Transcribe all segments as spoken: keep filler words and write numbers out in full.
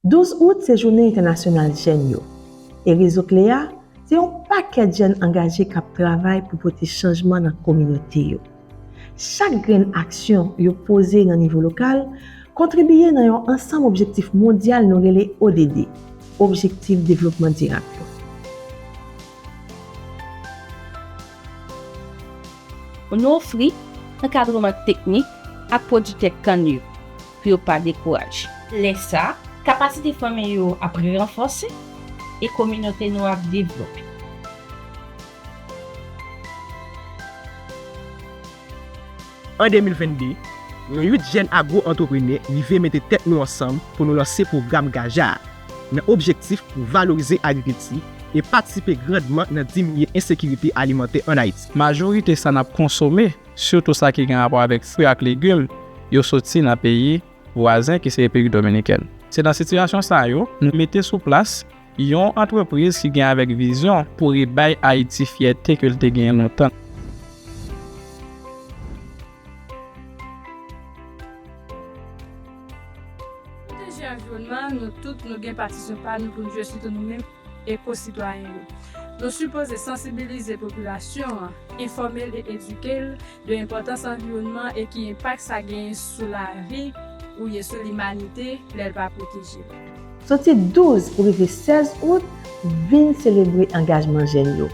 Douz out se Jounen Entènasyonal Jèn yo, e rezo kle a se yon pakèt jèn angaje k ap travay pou pote chanjman nan kominote yo. Chak grenn aksyon yo poze nan nivo lokal kontribiye nan yon ansanm objektif mondyal nou rele O D D, Objektif Devlopman Dirab yo. Nou ofri ankadreman teknik ak pwodiktè kann yo pou yo pa dekouraje. Lè sa, kapasite fanmi yo ap ranfòse e kominote nou ap devlope. An de mil venn de, yon uit jèn agwo-antreprenè rive mete tèt nou ansanm pou nou lanse pwogram Gaja a, nan objektif pou valorize agrikilti e patisipe grandman nan diminye ensekirite alimantè ann Ayiti. Majorite sa n ap konsome, sitou sa ki gen rapò avèk fwi ak legim, yo soti nan peyi vwazen ki se Repiblik Dominikèn. Se nan sitiyasyon sa yo, nou mete sou plas yon antrepriz ki gen avèk vizyon pou rebay Ayiti fyète ke l te genyen lontan. Pwoteje anviwònman an, nou tout nou gen patisyon pa nou pou n jwe, sitou nou menm eko-sitwayen yo. Nou sipoze sansibilize popilasyon an, enfòme l e edike l de enpòtans anviwònman e ki enpak sa genyen sou lavi ou ye sou limanite lè l pa pwoteje. Soti douz pou rive sèz out, vin selebre angajman jèn yo.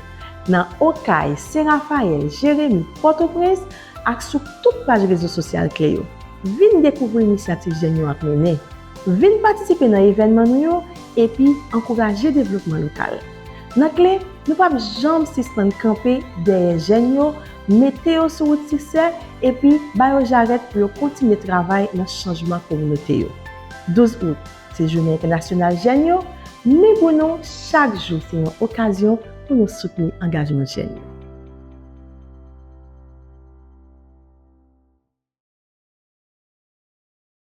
Nan Okay, Sen Rafayèl, Jeremi, Pòtoprens ak sou tout paj rezo sosyal kle yo. Vin dekouvri inisyativ jèn yo ap mennen. Vin patisipe nan evènman nou yo epi ankouraje devlopman lokal. Nan kle, nou p ap janm sispann kanpe dèyè jèn yo, mete yo sou wout siksè epi ba yo jarèt pou yo kontinye travay nan chanjman kominote yo. Douz out, se Jounen Entènasyonal Jèn yo, men pou nou, chak jou se yon okazyon pou nou soutni angajman jèn yo.